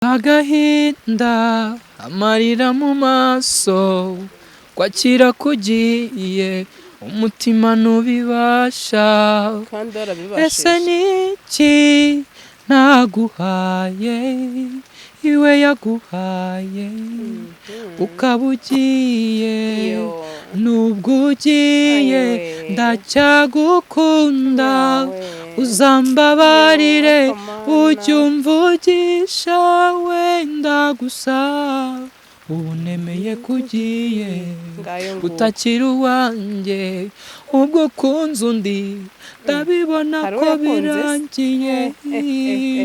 Agahinda, amarira mu maso, kwakira kugiye, umutima ntubibasha. Kandi Ese warabibashije. Ni iki ntaguhaye, iwe yaguhaye, ukaba ugiye? Yo. Nubwo ugiye, Ayiwe. ndacyagukunda. Yawe. Uzambabarire. Yo, Mana. Ujye umvugisha wenda gusa, ubu nemeye ko ugiye. Ngayo nguko. Utakiri uwanjye, ubwo ukunze undi, ndabibona Hari ko uwo yakunze se? birangiye.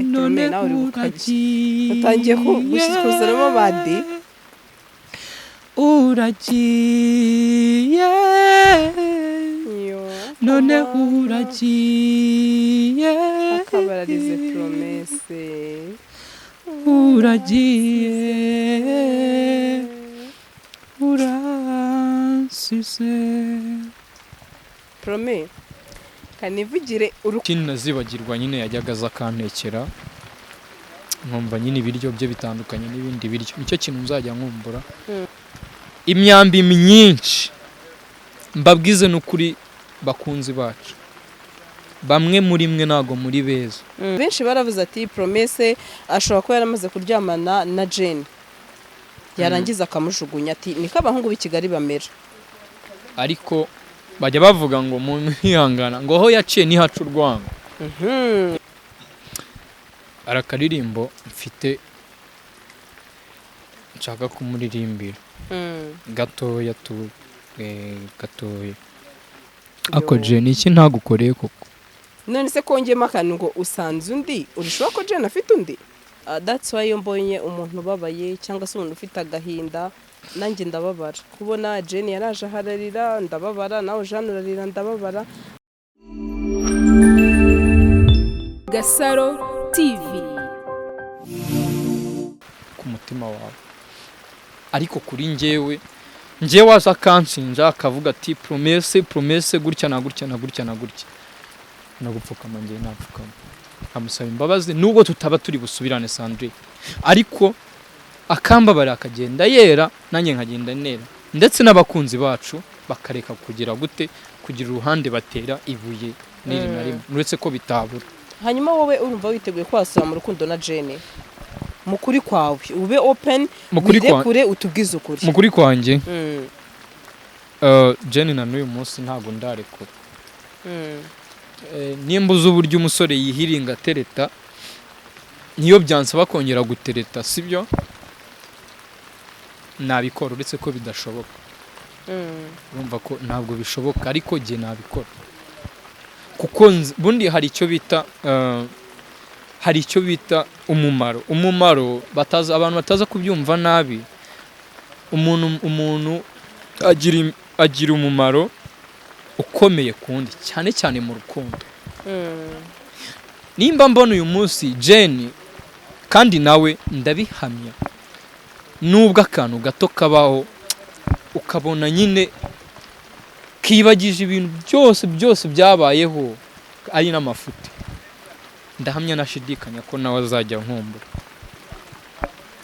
None Prome, nawe uri gukabya. uragiye. Utangiye kuzanamo badi. Uragiye. Yo, None Mana. uragiye. Akabararize Promesse. Uragiye, uransize. Prome, kanivugire Ikindi nazibagirwa nyine, yajyaga aza akantekera, nkumva nyine ibiryo bye bitandukanye n'ibindi biryo. Nicyo kintu nzajya nkumbura. Imyambi myinshi, mbabwize n'ukuri, bakunzi bacu, bamwe muri mwe ntabwo muri beza. Benshi baravuze ati Promesse ashobora kuba yaramaze kuryamana na Jane, yarangiza akamujugunya, ati niko abahungu b'i Kigali bamera. Ariko bajya bavuga ngo mu mwihangana, ngo aho yaciye ntihaca urwango. Hari akaririmbo mfite nshaka kumuririmbira gatoya tu, gatoya ako. Yo. Je, ni iki ntagukoreye koko? None se kongemo akantu ngo usanze undi, urishobora ko Jane afite undi? That's why iyo mbonye umuntu ubabaye cyangwa se umuntu ufite agahinda, nanjye ndababara. Kubona Jane yaraje ahararira, ndababara. Nawe Jeanne urarira, ndababara. Gasaro TV. Ku mutima wawe. Ariko kuri njyewe, njyewe waza akanshinja, akavuga ati Promesse, Promesse gutya na gutya na gutya na gutya, no gupfukama njyewe napfukama nkamusaba imbabazi, nubwo tutaba turi busubirane, Sandrine, ariko akambabarira, akagenda yera, nanjye nkagenda nera, ndetse n'abakunzi bacu bakareka kugira gute, kugira uruhande batera ibuye n'iri na rimwe, uretse ko bitabura. Hanyuma wowe urumva witeguye ko wasubira mu rukundo na Jane? Mu kuri kwawe, ube open. Mu kuri wirekure, utubwize ukuri. Mu kuri kwanjye, Jane na n'uyu munsi ntabwo ndarekura. Nimba uzi uburyo umusore yihiringa atereta, niyo byansaba kongera gutereta, sibyo, nabikora, uretse ko bidashoboka. Urumva ko ntabwo bishoboka, ariko jye nabikora, kuko bundi hari icyo bita umumaro. Umumaro bataza, abantu bataza kubyumva nabi. Umuntu agira umumaro ukomeye ku wundi, cyane cyane mu rukundo. Nimba mbona uyu munsi Jane, kandi nawe ndabihamya, nubwo akantu gato kabaho, ukabona nyine kibagije ibintu byose byose byabayeho, ari n'amafuti, ndahamya nashidikanya ko nawe azajya nkumbura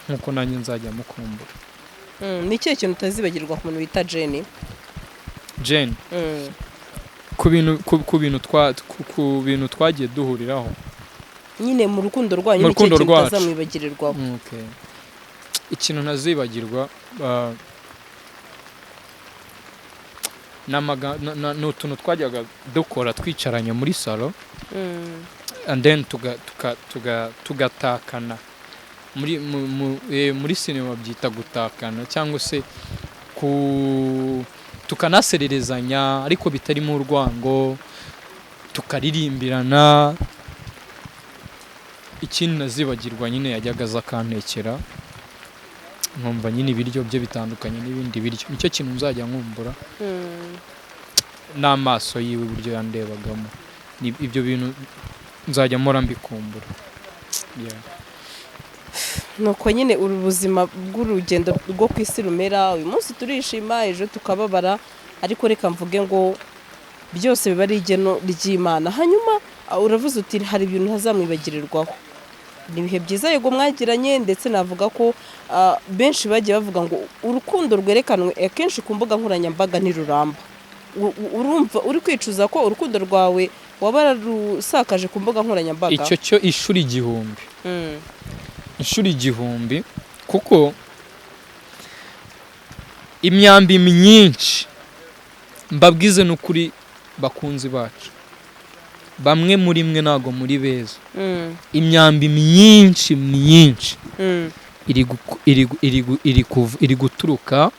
nkuko nanjye nzajya mukumbura. Ni ikihe kintu utazibagirwa ku muntu bita Jane? Jane, ku bintu twagiye duhuriraho. Nyine mu rukundo rwanyu, Mu ni ikihe rukundo kintu rwacu. utazamwibagirirwaho? Okay. Ikintu ntazibagirwa ni utuntu twajyaga dukora twicaranye muri salo, and then tugatakana. Muri sinema byita gutakana, cyangwa se ku tukanasererezanya, ariko bitarimo urwango, tukaririmbirana. Ikindi nazibagirwa nyine, yajyaga aza akantekera, nkumva nyine ibiryo bye bitandukanye n'ibindi biryo. Nicyo kintu nzajya nkumbura, n'amaso yiwe, uburyo yandebagamo. Ni ibyo bintu nzajya mpora mbikumbura. Yeah. Nuko nyine uru buzima bw'urugendo rwo ku isi rumera: uyu munsi turishima, ejo tukababara, ariko reka mvuge ngo byose biba ari igeno ry'Imana. Hanyuma uravuze uti hari ibintu ntazamwibagirirwaho. Ni ibihe byiza, yego, mwagiranye. Ndetse navuga ko benshi bagiye bavuga ngo urukundo rwerekanwe akenshi ku mbuga nkoranyambaga ntiruramba. Urumva uri kwicuza ko urukundo rwawe waba wararusakaje ku mbuga nkoranyambaga? Icyo cyo inshuro 1000, inshuro 1000, kuko imyambi myinshi, mbabwize n'ukuri, bakunzi bacu, bamwe muri mwe ntabwo muri beza. Imyambi myinshi myinshi iri guturuka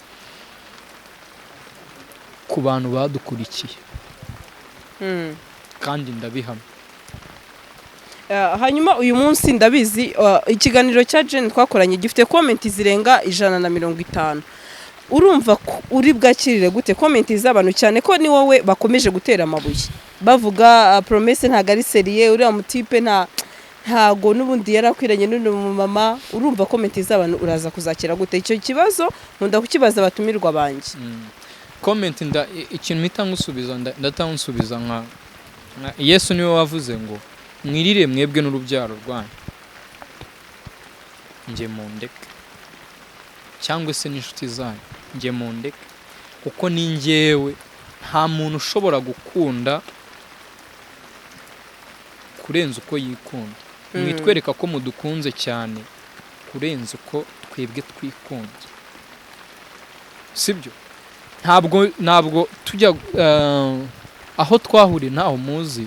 ku bantu badukurikiye, kandi ndabihamya. Hanyuma uyu munsi ndabizi, ikiganiro cya Jane twakoranye gifite comment zirenga 150. Urumva ko uri bwakirire gute comment z'abantu, cyane ko ni wowe bakomeje gutera amabuye bavuga Promesse ntabwo ari sérieux, uriya mutipe ntago n'ubundi yari akwiranye n'uno mumama? Urumva comment z'abantu uraza kuzakira gute? Icyo kibazo nkunda kukibaza abatumirwa banjye. Comment ikintu mpita ngusubiza, ndahita nsubiza nka Yesu niwe wavuze ngo mwirire mwebwe n'urubyaro rwanyu, njye mundeke, cyangwa se n'inshuti zanyu, njye mundeke, kuko ni njyewe nta muntu ushobora gukunda kurenza uko yikunda. Mwitwereka ko mudukunze cyane kurenza uko twebwe twikunze, sibyo? Ntabwo tujya aho twahuriye ntaho muzi,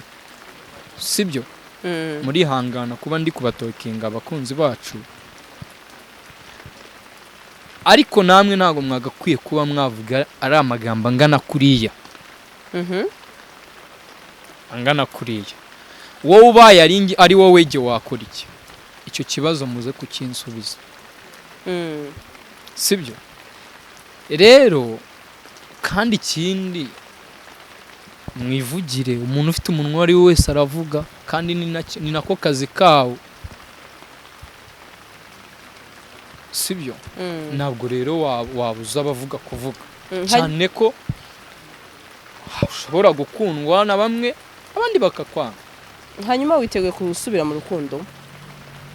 sibyo? Murihangana kuba ndi kubatokinga, abakunzi bacu, ariko namwe ntabwo mwagakwiye kuba mwavuga ari amagambo angana kuriya, angana kuriya. Wowe ubaye ari wowe jye wakora iki? Icyo kibazo muze kukinsubiza, sibyo? Rero kandi ikindi, mwivugire, umuntu ufite umunwa uwo ari we wese aravuga, kandi ni nako kazi kawo, sibyo? Ntabwo rero wabuza abavuga kuvuga, cyane ko ushobora gukundwa na bamwe, abandi bakakwanga. Hanyuma witeguye gusubira mu rukundo?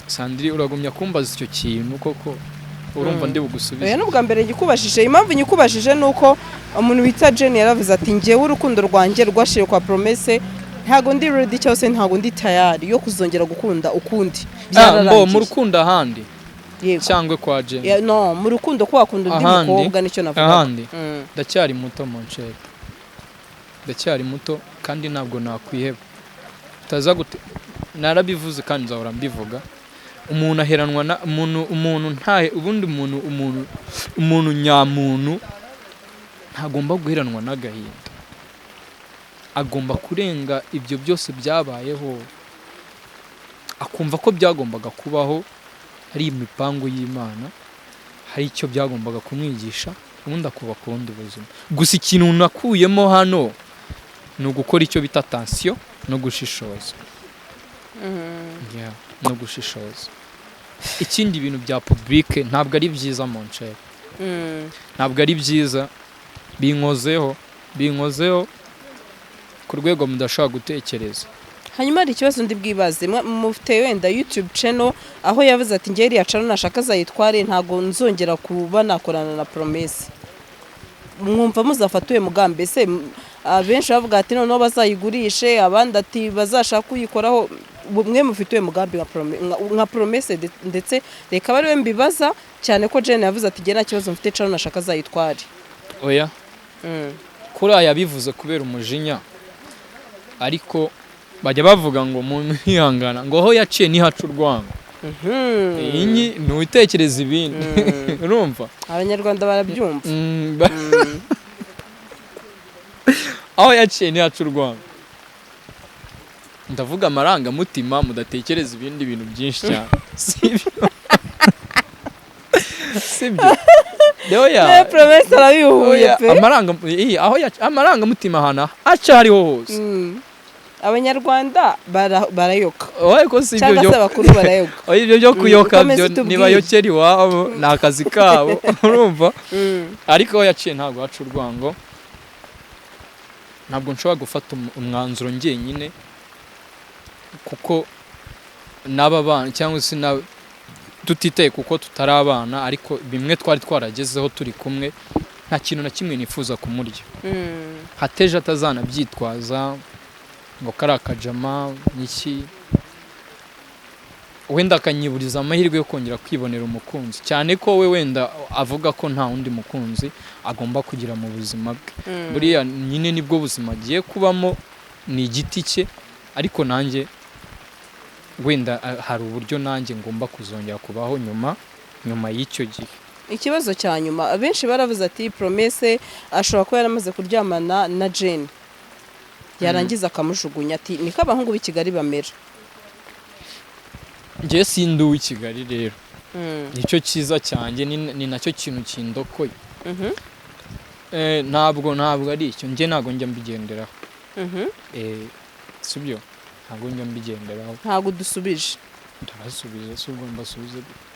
Sandri, uragumya kumbaza icyo kintu koko? Urumva ndi bugusubize? Oya, n'ubwa mbere ngikubajije. Impamvu nyikubajije ni uko umuntu bita Jane yaravuze ati: "Njyewe urukundo rwanjye rwashiriye kwa Promesse, ntabwo ndi ready cyangwa se ntabwo ndi tayari yo kuzongera gukunda ukundi." Ah, mbo mu Byararangiye. rukundo ahandi? Yego. Cyangwa kwa Jane? Yeah, no, mu rukundo, ko wakunda undi Ahandi? mukobwa, nicyo navuga. Ahandi? Ndacyari muto, mon cher, ndacyari muto, kandi ntabwo nakwiheba. Utaza gute, narabivuze kandi nzahora mbivuga: umuntu aheranwa na umuntu ntahe ubundi umuntu nyamuntu ntagomba guheranwa n'agahinda, agomba kurenga ibyo byose byabayeho, akumva ko byagombaga kubaho, hari imipango y'Imana, hari icyo byagombaga kumwigisha, ubundi akubaka ubundi buzima. Gusa ikintu nakuyemo hano ni ugukora icyo bita attention no gushishoza. Yeah, no gushishoza. Ikindi, ibintu bya public ntabwo ari byiza, mon cher, ntabwo ari byiza. Binkozeho ku rwego mudashobora gutekereza. Hanyuma hari ikibazo ndi bwibaze. Mufite wenda YouTube channel, aho yavuze ati: "Njye iriya channel nashaka azayitware, ntabwo nzongera kuba nakorana na Promesse." Mwumva muzafata uyu mugambi ese? Benshi bavuga ati noneho bazayigurishe, abandi ati bazashaka kuyikoraho. Mwe mufite uyu mugambi nka Promesse? Ndetse reka abe ariwe mbibaza, cyane ko Jane yavuze ati: "Njye nta kibazo mfite, channel nashaka azayitware." Oya, kuri aya yabivuze kubera umujinya, ariko bajya bavuga ngo mu mwihangana, ngo aho yaciye ntihaca urwango. Iyi ntutekereza ibindi, urumva? Abanyarwanda barabyumva. Aho yaciye ntihaca urwango. Ndavuga amarangamutima, mudatekereza ibindi bintu byinshi cyane, sibyo? Sibyo? Oya. Promesse arabihuye Oya, pe. Aho amarangamutima ahantu aca ariho hose. Abanyarwanda barayoka. Oya, ko si ibyo Cyangwa byo se abakuru barayoka. Oya, ibyo byo kuyoka Ukomeze byo utubwire. nibayokera iwabo, ni akazi kabo, urumva? Ariko aho yaciye ntabwo haca urwango. Ntabwo nshobora gufata umwanzuro njyenyine, kuko N'aba bana cyangwa se tutitaye kuko tutari abana, ariko bimwe twari twaragezeho turi kumwe, nta kintu na kimwe nifuza kumurya hateje atazanabyitwaza ngo kari akajama n'iki, wenda akanyiburiza amahirwe yo kongera kwibonera umukunzi, cyane ko we wenda avuga ko nta wundi mukunzi agomba kugira mu buzima bwe. Buriya nyine nibwo buzima agiye kubamo, ni igiti cye, ariko nanjye wenda hari uburyo nanjye ngomba kuzongera kubaho nyuma y'icyo gihe. Ikibazo cya nyuma, abenshi baravuze ati Promesse ashobora kuba yaramaze kuryamana na Jane, yarangiza akamujugunya, ati niko abahungu b'i Kigali bamera. Njye sindi uw'i Kigali rero, nicyo cyiza cyanjye, ni nacyo kintu kindokoye. Ntabwo ari icyo, njye ntabwo njya mbigenderaho. Sibyo, ntabwo njya mbigenderaho. Ntabwo udusubije. Ndabasubiza si ubwo mbasubize gute?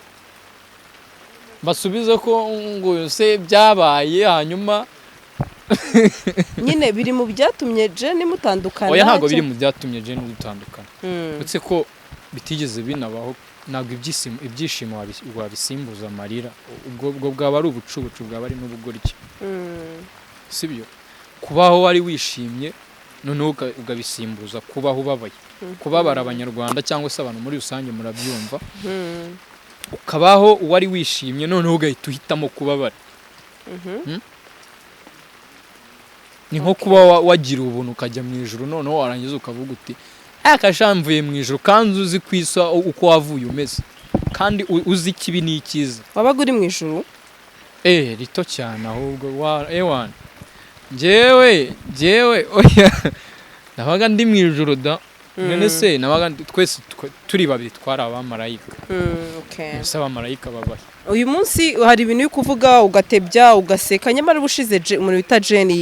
Mbasubize ko ngo se byabaye hanyuma? Nyine biri mu byatumye Jane mutandukana? Oya, ntabwo biri mu byatumye Jane dutandukana. Uretse ko bitigeze binabaho. Ntabwo ibyishimo wabisimbuza amarira, ubwo bwaba ari ubucubucu, bwaba ari n'ubugoryi. Sibyo, kubaho wari wishimye noneho ukabisimbuza kubaho ubabaye, kubabara, Abanyarwanda cyangwa se abantu muri rusange murabyumva. Ukabaho wari wishimye noneho ugahita uhitamo kubabara. Ni nko kuba wagira ubuntu ukajya mu ijuru, noneho warangiza ukavuga uti akasha mvuye mu ijuru, kandi uzi ku isi uko wavuye umeze, kandi uzi ikibi n'icyiza. Wabaga uri mu ijuru? Rito cyane ahubwo wa ewan, njyewe oya, nabaga ndi mu ijuru da. None se nabaga twese turi babiri twari abamarayika. Ese abamarayika babahe? Uyu munsi hari ibintu uri kuvuga ugatebya, ugaseka, nyamara ubushize umuntu bita Jane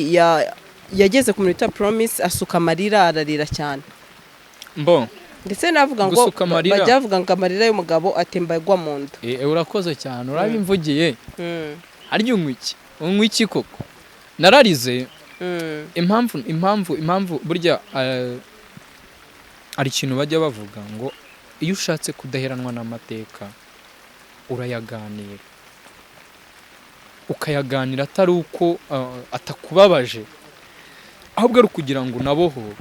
yageze ku muntu bita Promise asuka amarira, ararira cyane. Mbo Ndetse navuga ngo Gusuka amarira. bajya bavuga ngo amarira y'umugabo atemba agwa mu nda. Urakoze cyane, urabimvugiye. Harya unywa iki? Unywa iki koko? Nararize. Impamvu burya hari ikintu bajya bavuga ngo iyo ushatse kudaheranwa n'amateka urayaganira, ukayaganira atari uko atakubabaje, ahubwo ari ukugira ngo unabohoke.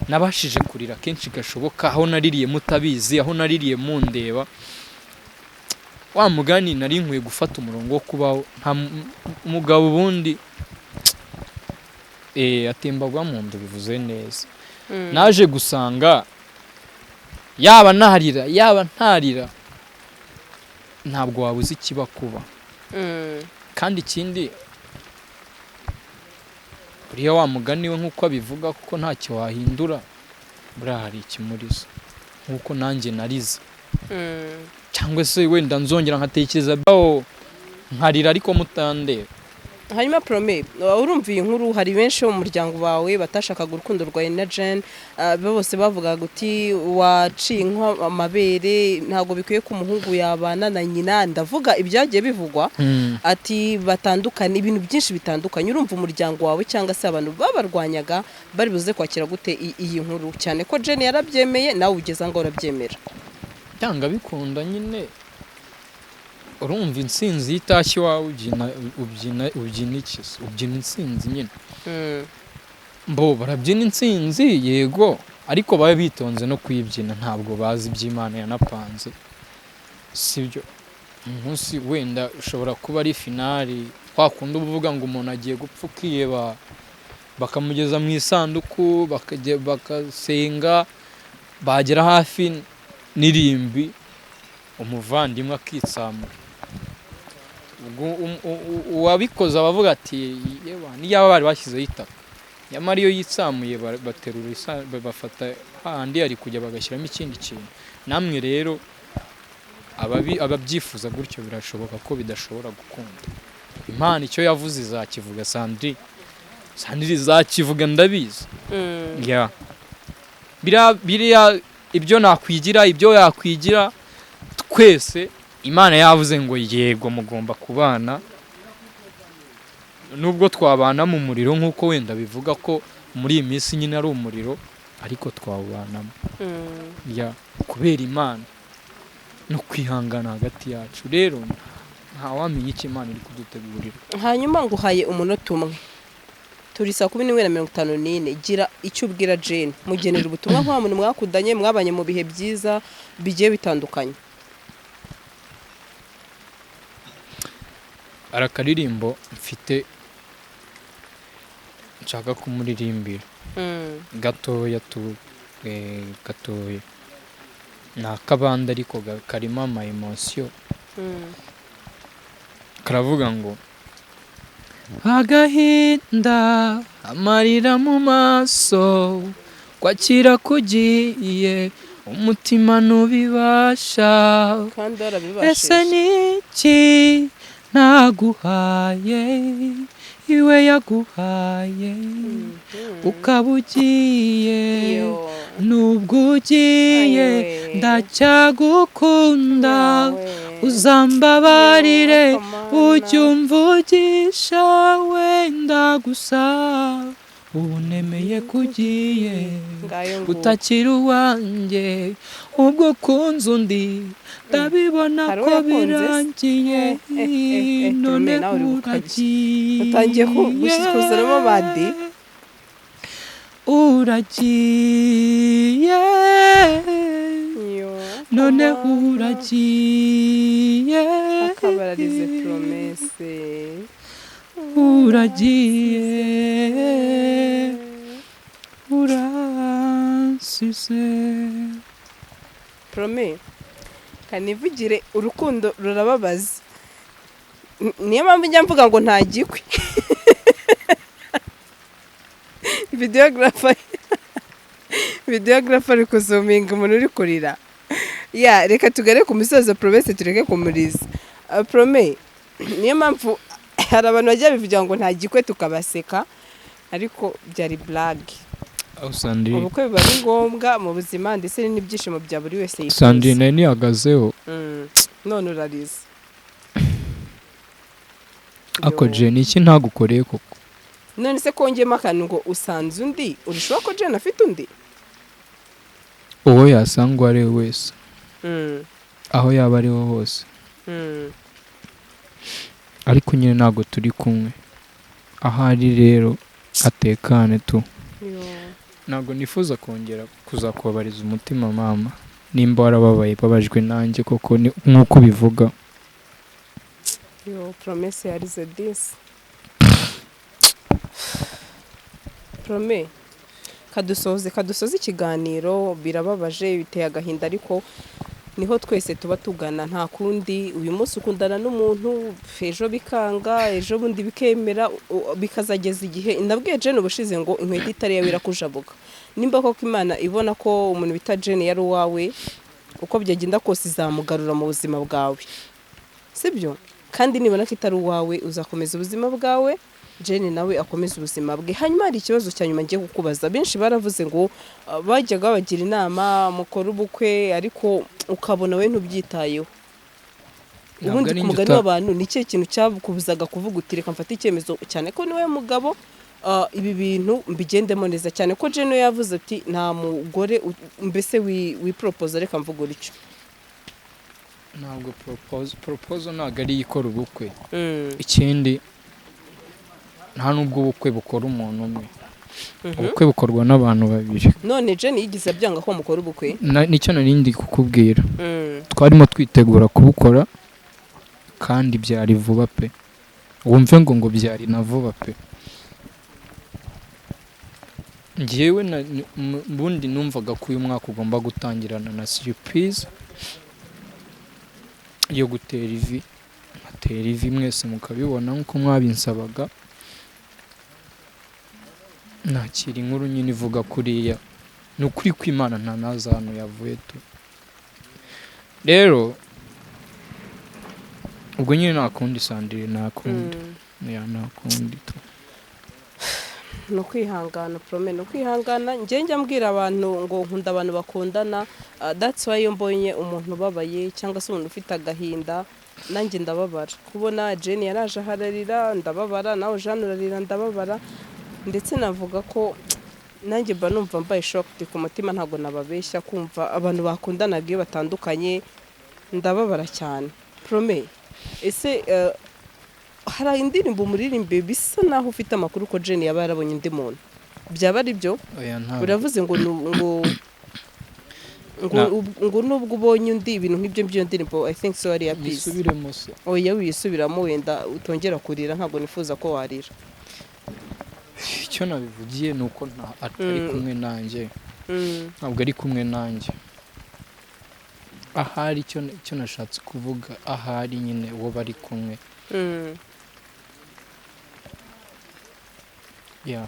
Nabashije kurira kenshi gashoboka, aho naririye mutabizi, aho naririye mundeba. Wa mugani nari nkwiye gufata umurongo wo kubaho nta umugabo ubundi atembagwa mu nda, bivuze neza. Naje gusanga yaba ntarira yaba ntarira, ntabwo wabuze ikiba kuba. Kandi ikindi, buriya wa mugani we nk'uko abivuga kuko ntacyo wahindura, buriya hari ikimuriza nk'uko nanjye narize, cyangwa se wenda nzongera nkatekereza bawo nkarira, ariko mutandeba. Hanyuma Prome, urumva iyi nkuru, hari benshi bo mu muryango wawe batashakaga urukundo rwawe na Jane, bose bavugaga uti waciye inka amabere, ntabwo bikwiye ko umuhungu yabana na nyina, ndavuga ibyagiye bivugwa, ati batandukane, ibintu byinshi bitandukanye. Urumva umuryango wawe cyangwa se abantu babarwanyaga bari buze kwakira gute iyi nkuru, cyane ko Jane yarabyemeye, nawe ugeze ngo urabyemera? Byanga bikunda nyine, urumva intsinzi iyo itashye iwawe ubyina iki se? Ubyina intsinzi nyine. Mbo barabyina intsinzi yego, ariko babe bitonze no kuyibyina, ntabwo bazi iby'Imana yanapanze, sibyo? Umunsi wenda ushobora kuba ari finale, kwa kundi uba uvuga ngo umuntu agiye gupfa, ukiheba, bakamugeza mu isanduku, bakajya bakasenga, bagera hafi n'irimbi umuvandimwe akitsamura. Ubwo uwabikoze aba avuga ati yewe niyaba bari bashyizeho itaka. Nyamara iyo yitsamuye baterura bafata hahandi yari kujya bagashyiramo ikindi kintu. Namwe rero ababyifuza gutyo, birashoboka ko bidashobora gukunda. Imana icyo yavuze izakivuga. Sandri, Sandri izakivuga, ndabizi. Yeah. Biriya ibyo nakwigira, ibyo yakwigira twese, Imana yavuze ngo yego mugomba kubana, nubwo twabana mu muriro nk'uko wenda bivuga ko muri iyi minsi nyine ari umuriro. Ariko twawubanamo ya kubera Imana no kwihangana hagati yacu. Rero ntawamenya icyo Imana iri kudutegurira. Hanyuma nguhaye umunota umwe, turi 11:54. Gira icyo ubwira Jane, mugenera ubutumwa nka muntu mwakundanye, mwabanye mu bihe byiza bigiye bitandukanye. Hari akaririmbo mfite nshaka kumuririmbira gatoya tu, gatoya, ni akabanda ariko karimo ama emotion. Karavuga ngo: "Agahinda, amarira mu maso, kwakira kugiye, umutima ntubibasha." Kandi "Ese warabibashije. ni iki naguhaye, iwe yaguhaye, ukaba ugiye?" Yo. "Nubwo ugiye, Ayiwe. ndacyagukunda." Yawe. "Uzambabarire." Yo, Mana. "Ujye umvugisha wenda gusa, ubu nemeye ko ugiye." Ngayo nguko. "Utakiri uwanjye, ubwo ukunze undi, ndabibona Hari ko uwo yakunze se? birangiye." None "None nawe uri gukabya. uragiye." Utangiye kuzanamo abandi. "Uragiye." Yo, "None Mana. uragiye." Akabararize Promesse. "Uragiye, uransize." Prome, kanivugire, urukundo rurababaza. Niyo mpamvu njya mvuga ngo nta gikwe. Videographer ari kuzuminga umuntu uri kurira. Ya, reka tugere ku musozo, Promesse, tureke kumuriza. Prome, niyo mpamvu hari abantu bajya bivugira ngo nta gikwe tukabaseka, ariko byari blague. Aho Sandrine, Ubukwe biba ari ngombwa mu buzima ndetse n'ibyishimo bya buri wese yifuza. Sandrine, nari nihagazeho. None urarize. Ako Yo. Jane, iki ntagukoreye koko? None se kongemo akantu ngo usanze undi, urushaho ko Jane afite undi? Uwo yasanga uwo ari we wese, aho yaba ariho hose, ariko nyine ntabwo turi kumwe. Aho ari rero atekane tu. Yo. Ntabwo nifuza kongera kuzakubabariza umutima, mama. Nimba warababaye, babajwe nanjye koko, nk'uko ubivuga. Yo, Promesse yarize disi. Prome, kadusoze ikiganiro. Birababaje, biteye agahinda, ariko niho twese tuba tugana, nta kundi. Uyu munsi ukundana n'umuntu, ejo bikanga, ejo bundi bikemera, bikazageza igihe. Ndabwiye Jane ubushize ngo inkweto itari iyawe irakujabuka. Nimba koko Imana ibona ko umuntu bita Jane yari uwawe, uko byagenda kose izamugarura mu buzima bwawe, sibyo? Kandi nibona ko itari uwawe, uzakomeza ubuzima bwawe, Jane nawe akomeza ubuzima bwe. Hanyuma hari ikibazo cya nyuma ngiye kukubaza. Benshi baravuze ngo bajyaga babagira inama mukore ubukwe, ariko ukabona we ntubyitayeho. Ntabwo Ubundi ari ku njye mugani w'abantu, ni ikihe kintu cyakubuzaga kuvuga uti: "Reka mfate icyemezo," cyane ko niwe mugabo, ibi bintu mbigendemo neza, cyane ko Jane we yavuze ati nta mugore mbese wiporopoza, reka mvuga utyo. Ntabwo proposal ntabwo ari ikora ubukwe. Ikindi, nta nubwo ubukwe bukora umuntu umwe. Ubukwe bukorwa n'abantu babiri. None Jane yigeze abyanga ko mukora ubukwe? Nicyo nari ndi kukubwira. Twarimo twitegura kubukora kandi byari vuba pe. Wumve ngo byari na vuba pe. Njyewe ubundi numvaga ko uyu mwaka ugomba gutangirana na surprise yo gutera ivi, nkatera ivi mwese mukabibona nk'uko mwabinsabaga. Nakira inkuru nyine ivuga kuriya, ni ukuri kw'Imana, nta nazi ahantu yavuye tu. Rero ubwo nyine nta kundi, Sandrine, nta kundi. Ya, nta kundi tu. Ni ukwihangana, Prome, ni ukwihangana. Njye njya mbwira abantu ngo nkunda abantu bakundana. That's why iyo mbonye umuntu ubabaye cyangwa se umuntu ufite agahinda, nanjye ndababara. Kubona Jane yaraje ahararira, ndababara. Nawe Jeanne urarira, ndababara. Ndetse navuga ko Nanjye mba numva mbaye shocked ku mutima, ntabwo nababeshya. Kumva abantu bakundanaga iyo batandukanye, ndababara cyane. Prome, ese hari indirimbo umuririmbe bisa naho ufite amakuru ko Jane yaba yarabonye undi muntu? Byaba ari byo? Oya, ntabwo. Uravuze ngo ngo ngo nubwo ubonye undi, ibintu nk'ibyo by'iyo ndirimbo, I think so ari iya Peace. Nisubiremo se? Oya, wisubiramo, wenda utongera kurira. Ntabwo nifuza ko warira. Icyo nabivugiye ni uko atari kumwe nanjye. Ntabwo ari kumwe nanjye. Ahari icyo nashatse kuvuga, ahari nyine uwo bari kumwe. Yeah.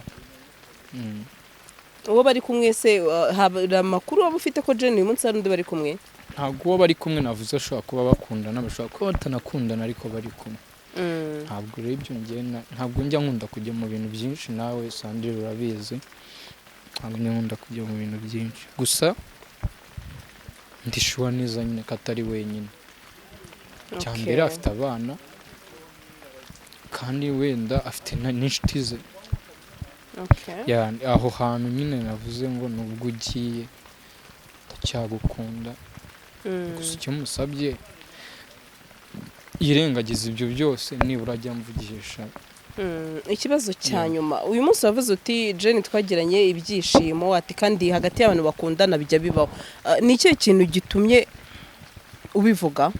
Uwo bari kumwe se, hari amakuru waba ufite ko Jane uyu munsi hari undi bari kumwe? Ntabwo uwo bari kumwe navuze. Ashobora kuba bakundana, bashobora kuba batanakundana, ariko bari kumwe. Ntabwo rero ibyo njye ntabwo njya nkunda kujya mu bintu byinshi. Nawe Sandrine urabizi, ntabwo njya nkunda kujya mu bintu byinshi. Gusa ndi sure neza nyine ko atari wenyine. Icya mbere, afite abana, kandi wenda afite n'inshuti ze. Ya, aho hantu nyine navuze ngo nubwo ugiye ndacyagukunda. Gusa icyo musabye, yirengagiza ibyo byose, nibura ajya amvugisha. Ikibazo cya nyuma: uyu munsi wavuze uti Jane twagiranye ibyishimo, ati kandi hagati y'abantu bakundana bijya bibaho. Ah, ni ikihe kintu gitumye ubivuga,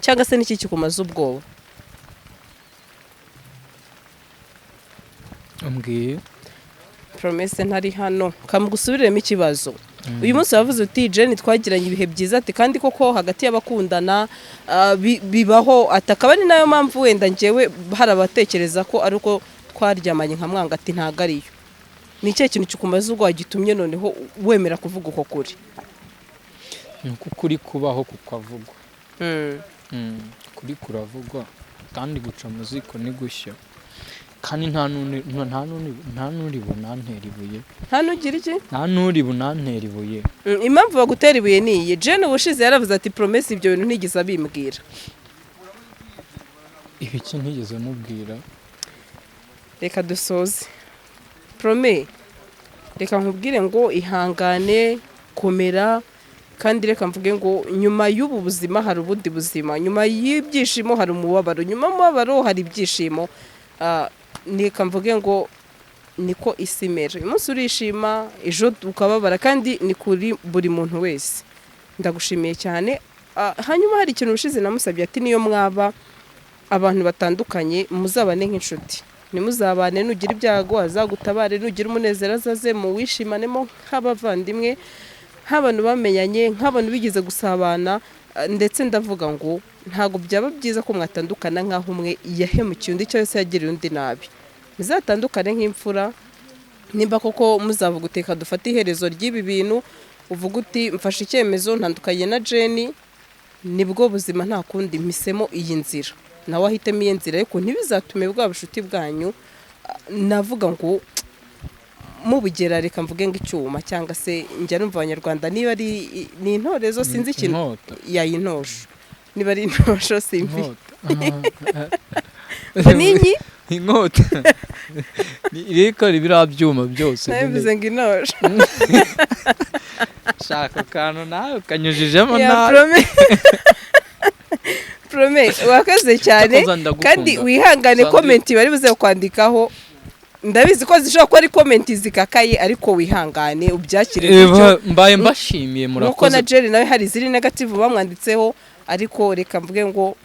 cyangwa se n'iki kikumaze ubwoba? Ambwiye. Promesse ntari hano, kamugusubiremo ikibazo. Uyu munsi wavuze uti Jane twagiranye ibihe byiza, ati kandi koko hagati y'abakundana bibaho, ati akaba ari nayo mpamvu wenda njyewe hari abatekereza ko ari uko twaryamanye nka mwanga, ati ntabwo ariyo. Ni ikihe kintu kikumaze ubwoba gitumye noneho wemera kuvuga uko kuri? Ni uko ukuri kubaho kukavugwa. Kuri kuravugwa kandi guca mu ziko ni gushya, kandi nta n'uri bunantere ibuye. Nta n'ugira iki? Nta n'uri bunantere ibuye. Impamvu bagutera ibuye ni iyi: Jane ubushize yaravuze ati Promesse ibyo bintu ntigeze abimbwira. Ibiki ntigeze mubwira? Reka dusoze. Prome, reka nkubwire ngo ihangane, komera, kandi reka mvuge ngo nyuma y'ubu buzima hari ubundi buzima, nyuma y'ibyishimo hari umubabaro, nyuma y'umubabaro hari ibyishimo. Ah, reka mvuge ngo niko isi imera: uyu munsi urishima, ejo ukababara, kandi ni kuri buri muntu wese. Ndagushimiye cyane. Ah, hanyuma hari ikintu ushize namusabye, ati niyo mwaba abantu batandukanye, muzabane nk'inshuti, ntimuzabane, nugira ibyago azagutabare, nugira umunezero azaze muwishimanemo nk'abavandimwe, nk'abantu bamenyanye, nk'abantu bigeze gusabana. Ah, ndetse ndavuga ngo ntabwo byaba byiza ko mwatandukana nk'aho umwe yahemukiye undi cyangwa se yagiriye undi nabi. Muzatandukane nk'imfura. Nimba koko muzavuga uteka dufate iherezo ry'ibi bintu, uvuga uti mfashe icyemezo, ntandukanye na Jane, nibwo buzima, nta kundi, mpisemo iyi nzira, nawe ahitemo iyi nzira, ariko ntibizatume bwa bucuti bwanyu, navuga ngo mubugera, reka mvuge ngo icyuma, cyangwa se njya numva Abanyarwanda niba ari ni intorezo, sinzi ikintu. Inkota. Yayintosho, niba ari intosho, simbi. Inkota. Ngo ninyi? Inkota. Iriko biriya byuma byose nyine. Nabivuze ngo intosho. Shaka akantu nawe ukanyujijemo Ya. Nabi. Prome, wakoze cyane. Cyakoze ndagukunda. Kandi wihangane. Sandrine. Comment bari buze kwandikaho, ndabizi ko zishobora kuba ari comment zikakaye, ariko wihangane ubyakire gutyo. Mbaye mbashimiye. Nkuko Murakoze. na Jerry nawe hari iziri negative bamwanditseho, ariko reka mvuge ngo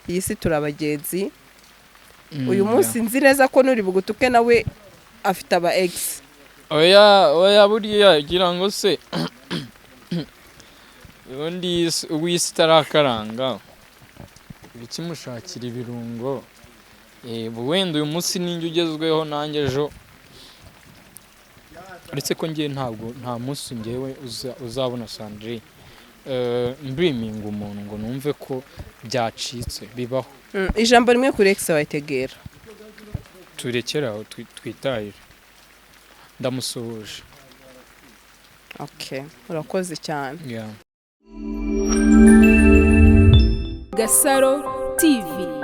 iyi si turi abagenzi. Uyu munsi nzi neza ko nuri bugutuke nawe afite aba ex. Oya, oya, buriya gira ngo se ubundi uw'isi itarakaranga ibikimushakira ibirungo. Wenda uyu munsi ninjye ugezweho, nanjye ejo, uretse ko njye ntabwo nta munsi ngewe uzabona Sandrine mbiminga umuntu ngo numve ko byacitse bibaho. Ijambo rimwe kuri ex wayitegera. Turekere aho, twitahire, ndamusuhuje. Okay, urakoze cyane. Yeah. Gasaro TV.